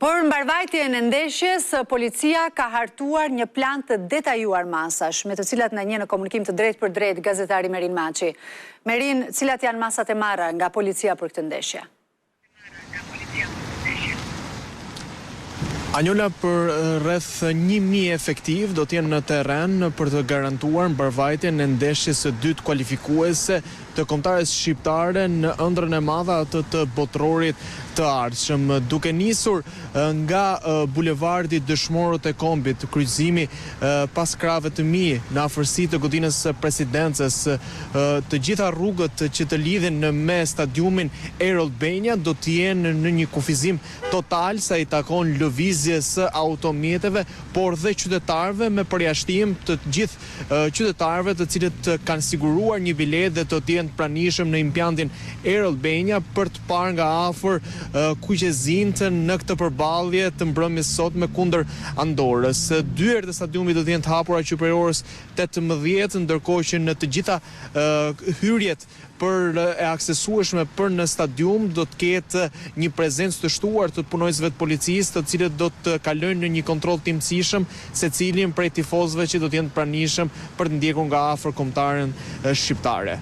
Për mbarëvajtjen e ndeshjes, policia ka hartuar një plan të detajuar masash, me të cilat na njeh në komunikim të drejtpërdrejtë gazetari Merin Maçi. Merin, cilat janë masat e marra nga policia për këtë ndeshje? Anjola për rreth 1000 efektivë do të jenë në terren për të garantuar mbarëvajtjen e ndeshjes së dytë kualifikuese të kombëtares shqiptare në ëndrrën e madhe atë të botërorit të ardhshëm. Duke nisur nga bulevardi Dëshmorët e Kombit, kryqëzimi pas krahëve të mi në afërsi të godinës së Presidencës, të gjitha rrugët që të lidhin me stadiumin Air Albania do të jenë në një kufizim total sa i takon lëvizjes së automjeteve, por dhe qytetarëve me përjashtim të gjithë qytetarëve të cilët kanë siguruar një biletë dhe do të jenë të pranishëm në impiantin Air Albania për të parë nga afër kuqezinjtë në këtë përballje të mbrëmjes së sotme kundër Andorrës. Dyert e stadiumit do të jenë të hapura që prej orës 18, ndërkohë që në të gjitha hyrjet për e aksesueshme për në stadium do të ketë një prezencë të shtuar të punonjësve të policisë, të cilët do të kalojnë në një kontroll të imtësishëm secilin prej tifozëve që do të jenë të pranishëm për të ndjekur nga afër kombëtaren shqiptare.